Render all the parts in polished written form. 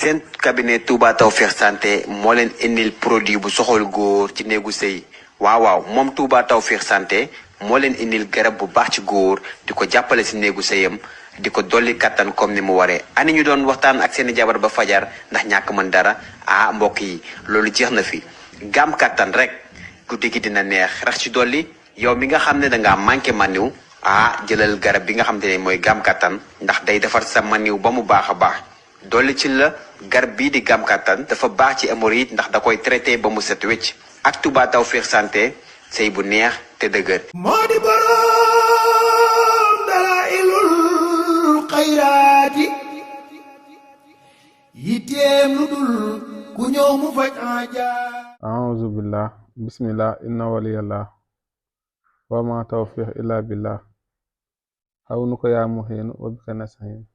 seen cabinet Touba Tawfekh Santé moo leen indil produit bu soxal góor ci néegu sëy waaw moom Touba Tawfekh Santé moo leen indil garab bu baax ci góor di ko jàppale si néegu sëyam di ko dolli kattan comme ni mu waree ani ñu doon waxtaan ak seeni jabar ba fajar ndax ñàkk mën dara mbokk yi loolu jeex na fi gam kattan rek guddi gi dina neex rax ci dolli yow mi nga xam ne dangaa manqué maniw jëlal garab bi nga xam ne mooy gam kattan ndax day defar sa maniw ba mu baax a baax dolli ci la garab bii di gam kattan dafa baax ci hémorroïde ndax da koy traité ba mu set wecc ak Touba Tawfekh Santé sëy bu neex te dëgër moo di boroom dalailul xayraati yitteem lu dul ku ñëw mu faj aouzu billah bismillah inna waliyallah wa ma tawfiq illa billah xaw nu ko yaa muhiinu wa bika nastahiin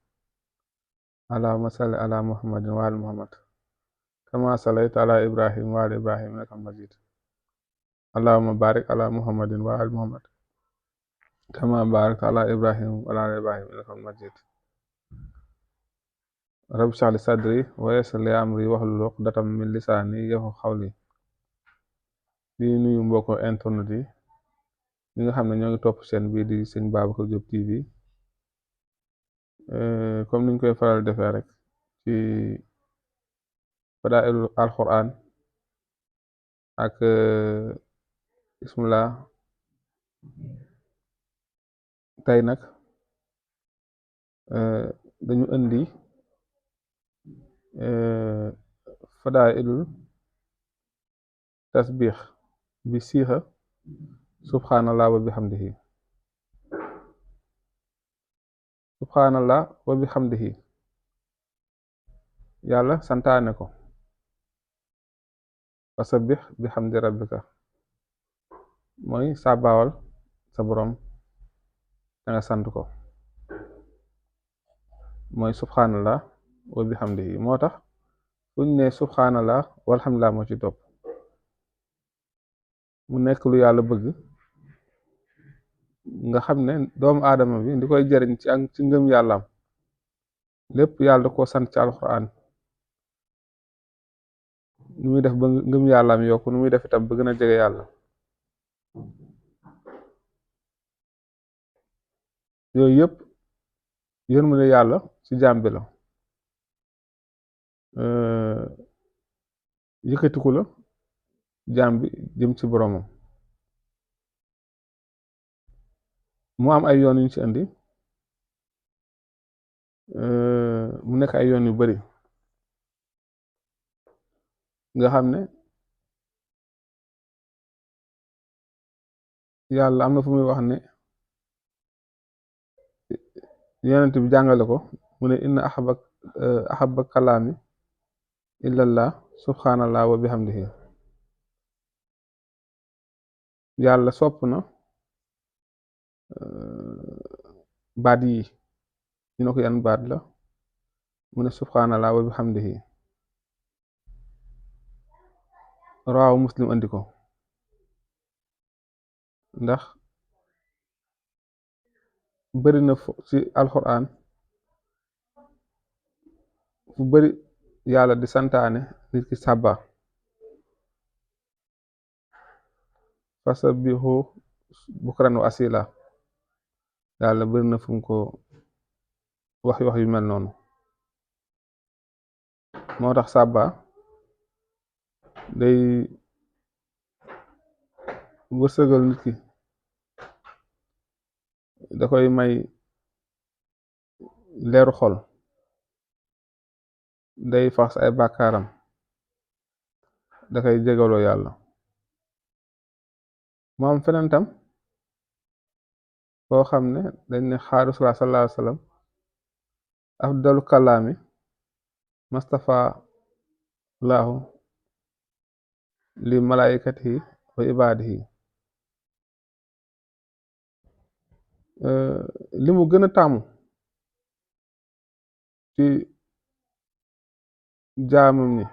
allahumma salli ala muhammadin wa ali muhammad kama sallayta ala ibrahim wa ali ibrahim innaka majid allahumma barik ala muhammadin wa ali muhammad kama barakta ala ibrahim wa ali ibrahim innaka majid rabbi shrah li sadri wa yassir li amri wahlul uqdatam min lisaani yafqahu qawli di nuyu mbokk internet yi ñi nga xam ne ñoo ngi topp seen bii di sëñ Babacar Diop TV comme niñ koy faral defee rek ci fadailul alquran ak bismillah tey nag dañu indi fadailul tasbix bi siixa subhanallah wa bihamdihi subhanallah wa bihamdihi yàlla santaane ko fasabbih bihamdi rabbika mooy sàbbaawal sa boroom da nga sant ko mooy subhanallah wa bihamdihi moo tax fuñ ne subhanallah walhamdulillah moo ci topp mu nekk lu yàlla bëgg nga xam ne doomu aadama bi di koy jëriñ ci ngëm yàllaam lépp yàlla da koo sant ci alquran nu muy def ba ngëm yàllaam yokk nu muy def itam ba gën a jege yàlla yooyu yëpp yërmande yàlla ci jaam bi la yëkkatiku la jaam bi jëm ci boroomam mu am ay yoon yuñ ci indi mu nekk ay yoon yu bari nga xam ne yàlla am na fu muy wax ne yonent bi jàngale ko mu ne inna ahabba kalaami illallah subhanallah wa bihamdihi yàlla sopp na baat yi ñu ne ko yan baat la mu ne subhanallah wa bihamdihi rawaahu muslim andi ko ndax bari na ci alquran fu bari yàlla di santaane nit ki sàbba fasabbihu bukran wa asila yàlla bari na fu mu ko wax yu mel noonu moo tax sàbba day wërsëgal nit ki da koy may leeru xol day fax ay bàkkaaram da koy jégaloo yàlla moom feneen tam foo xam ne dañ ne xaar Rasulullah sallallahu alayhi wa sallam afdalu kalaami mustafa laahu li malaikatihi wa ibadihi li mu gën a taamu ci jaamam ni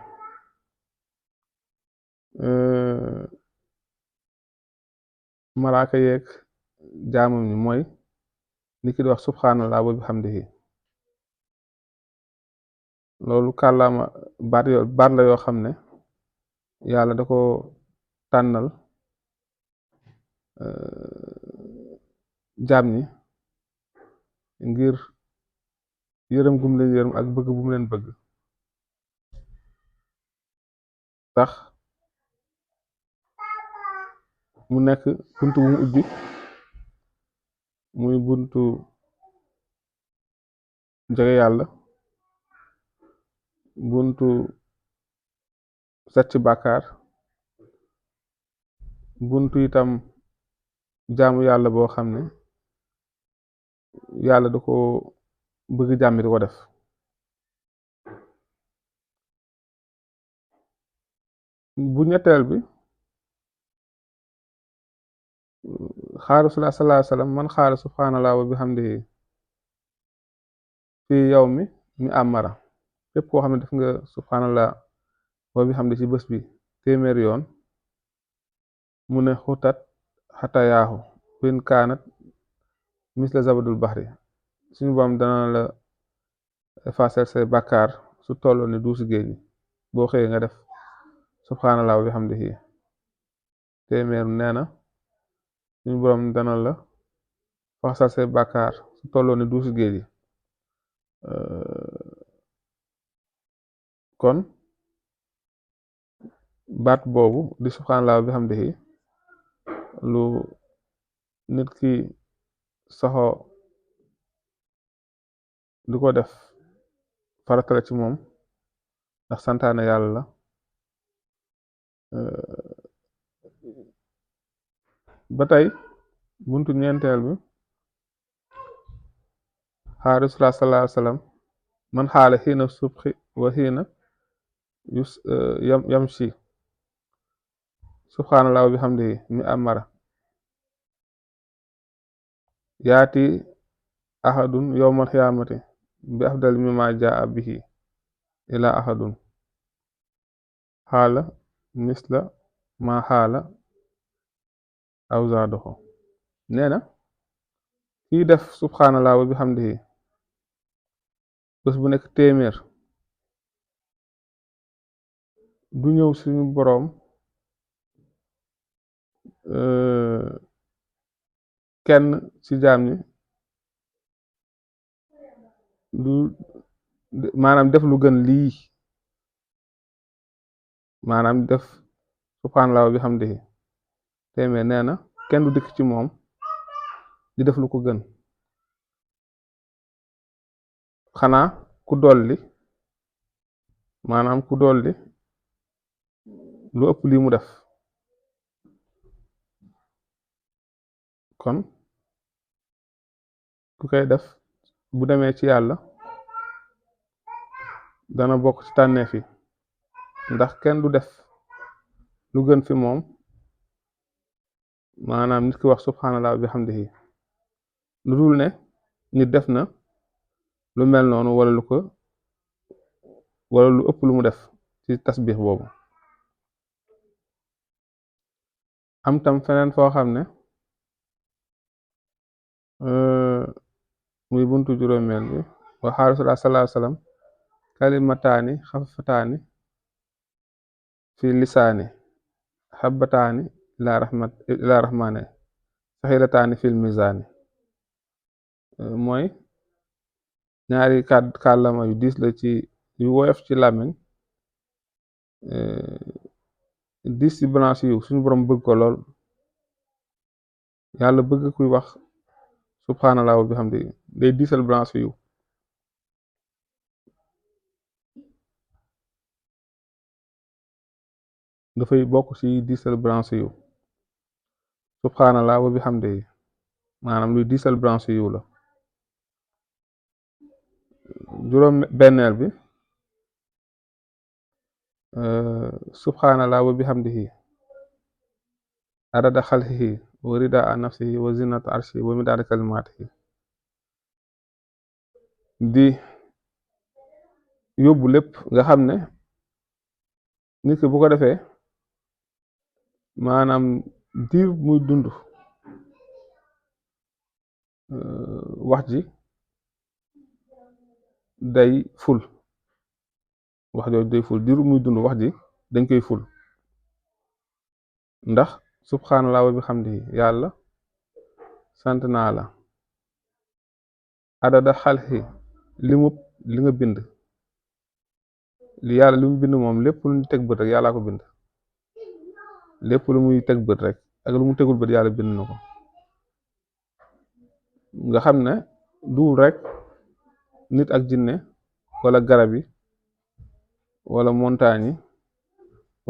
malaaka yeeg jaamam ni mooy li ki di wax subhanallah wa bihamdihi loolu kàllaama baat la yoo xam ne yàlla da ko tànnal jaam ñi ngir yërëm gum leen yërëm ak bëgg bu mu leen bëgg tax mu nekk buntu bu mu ubbi muy buntu jege yàlla buntu set ci bàkkaar buntu itam jaamu yàlla boo xam ne yàlla da ko bëgg jàmm di ko def bu ñetteel bi xaala rasulullah sallallahu alayhi wasallam man xaala subhanallah wa bihamdihi fi yawmi mi amara képp koo xam ne def nga subhanallah wa bihamdi ci bés bi téeméer yoon mu ne xutat xatayaahu fin kaanat misla zabadul baxri suñu borom dana la effacer say bàkkaar su tolloo ne duusi géej gi boo xëyee nga def subhanallah wa bihamdihi téeméer nee na suñu borom dana la faxasal say bàkkaar su tolloo ne duusi géej gi kon baat boobu di subhanallah wa bihamdihi lu nit ki saxoo di ko def farata la ci moom ndax santaane yàlla la ba tey buntu ñeenteel bi xaala rasulullah sallallahu alayhi wasallam man xaala xiina subxi wa xiina yamshi subhanallah wa bihamdihi mi amara yaati ahadun yowmal xiyaamati bi afdal mimma jaa bihi ila ahadun xaala misla ma xaala aw zaadahu nee na kii def subhanallah wa bihamdihi bés bu nekk téeméer du ñëw suñu boroom kenn ci jaam ñi du maanaam def lu gën lii maanaam def subhanallah wa bihamdihi téeméer nee na kenn du dikk ci moom di def lu ko gën xanaa ku dolli maanaam ku dolli lu ëpp lii mu def kon ku koy def bu demee ci yàlla dana bokk ci tànneef yi ndax kenn du def lu gën fi moom maanaam nit ki wax subhanallah wa bihamdihi lu dul ne nit def na lu mel noonu wala lu ëpp lu mu def ci tasbix boobu am tam feneen foo xam ne muy buntu juróomeel bi wa xaala rasulullah sallallahu alayhi wasallam kalimataani xafifataani fi lisaani xabbataani ila rahmaani saxilataani fil mizaani mooy ñaari kàllama yu diis la ci yu woyof ci làmmiñ diis ci balance yu suñu borom bëgg ko lool yàlla bëgg kuy wax subhanallah wa bihamdi day diisal balance yu dafay bokk ci diisal balance yu subhanallah wa bihamdi maanaam luy diisal balance yu la juróom benneel bi subhanallah wa bihamdihi adada xalqihi wa ridaa nafsihi wa zinata arshihi wa midaada kalimatihi di yóbbu lépp nga xam ne nit ki bu ko defee maanaam diir muy dund wax ji day ful wax jooju day ful diiru muy dund wax ji dañ koy ful ndax subhanallah wa bihamdihi yàlla sant naa la adada xalxi limub li nga bind li yàlla li mu bind moom lépp lu ñu teg bët rek yàllaa ko bind lépp lu muy teg bët rek ak lu mu tegul bët yàlla bind na ko nga xam ne duul rek nit ak jinne wala garab yi wala montagne yi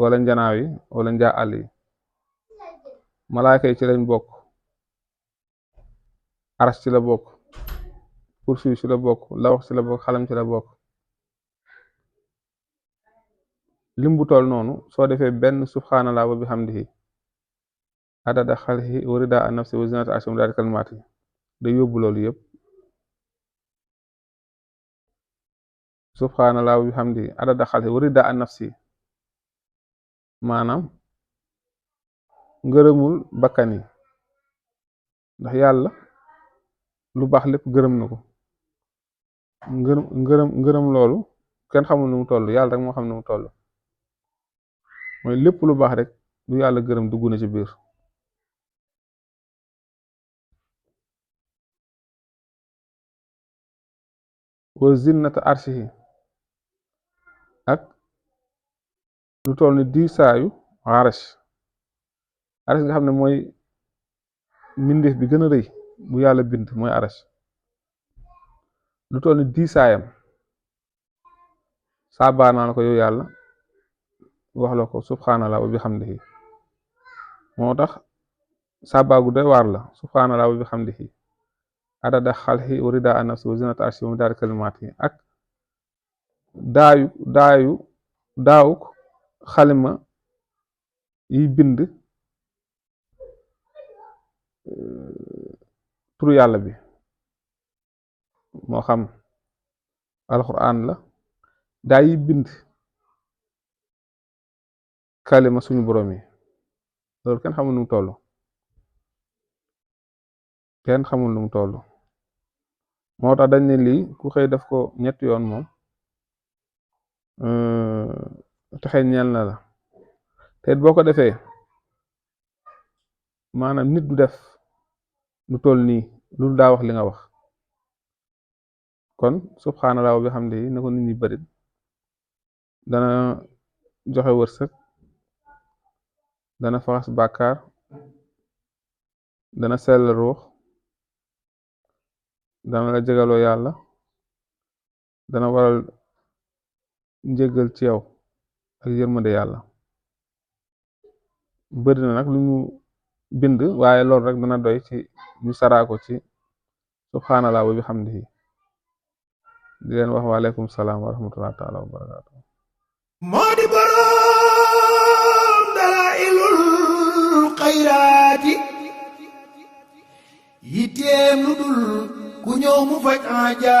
wala njanaaw yi wala njaa àll yi malaaka yi ci lañ bokk aras ci la bokk kursi ci la bokk lawax ci la bokk xalam ci la bokk lim bu toll noonu soo defee benn subhanallah wa bihamdihi adada xalqi wa ridaa nafsi wa zinata arshi wa midaada kalimaati day yóbbu loolu yëpp subhanallah wa bihamdihi adada xalqi wa ridaa nafsi maanaam ngërëmul bakkan yi ndax yàlla lu baax lépp gërëm na ko ngërëm loolu kenn xamul nu mu toll yàlla rek moo xam nu mu toll mooy lépp lu baax rek lu yàlla gërëm dugg na ci biir wa zinnata arshihi ak lu toll ni diisaayu arsh nga xam ne mooy mbindeef bi gën a rëy bu yàlla bind mooy arsh lu toll ni diisaayam saabaa naa la ko yow yàlla wax la ko subhanallah wa bihamdihi moo tax saabaa gu doy waar la subhanallah wa bihamdihi adada xalqi wa ridaa nafsi wa zinata arshi wa midaada kalimaati ak daawuk xalima yi bind turu yàlla bi moo xam alquran la daa yi bind kalima suñu borom yi loolu kenn xamul nu mu toll kenn xamul nu mu toll moo tax dañ ne lii ku xëy def ko ñetti yoon moom texe ñeel na la te boo ko defee maanaam nit du def lu toll nii lu daa wax li nga wax kon subhanallah wa bihamdihi na ko nit ñi bari dana joxe wërsëg dana faxas bàkkaar dana sell ruux dana la jegaloo yàlla dana waral njéggal ci yow ak yërmande yàlla bëri na nag lu ñu bind waaye loolu rek dana doy ci ñu saraako ci subhanallah wa bihamdihi di leen wax waaleykum salaam wa rahmatullahi taala wa barakaatu moo di boroom dalaa'ilul xayraati yitteem lu dul ku ñëw mu faj aaja